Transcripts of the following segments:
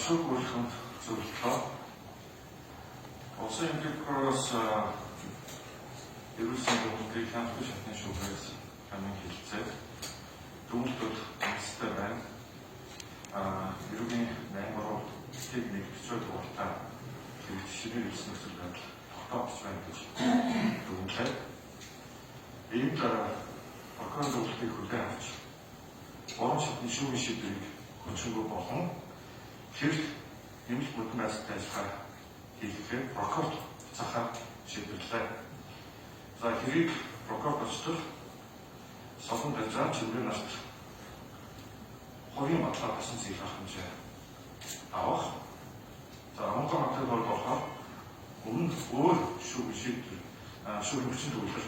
Шүүх үйлхэнд зөвлөлөө. Улсын эмнэлэг прокуроос эрүүлсэн дүгнэлтийг хяналтын шатны шүүхээс камин хэлцээ. Дүгнэлтүүд үнэтэй байна. Эрүүгийн 83 тэг 1 40 дугаартай хэрэгжшний ирсэн нөхцөл байдал тогтоогдож байна гэж дүгнэлээ. Ийм дараа прокурор дүгнэлтийг хүлээн авч гурван шатны шүүхийн шийдвэрийг хүчингүй болон хэрэг нэмэлт мөрдөн байцтай ажиллагаа хийхээр прокурор буцаахаар шийдвэрлээ. За, хэргийг прокурор очтол Солон Дажаа Чимбэр нарт хувийн баталгаа басан зээлэх хэмжээ авах. За, Монгол хотын бол болохоор өмнө өөр шүүх шийдвэр шүүх хүчин төвлөр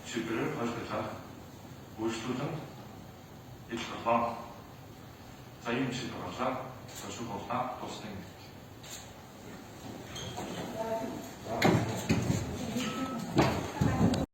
шийдвэрээр хоёр талаар өөрчлөлөн ил боллоо. За, ийм шийдвэр гарлаа. За, шүүх боллоо. Дуусны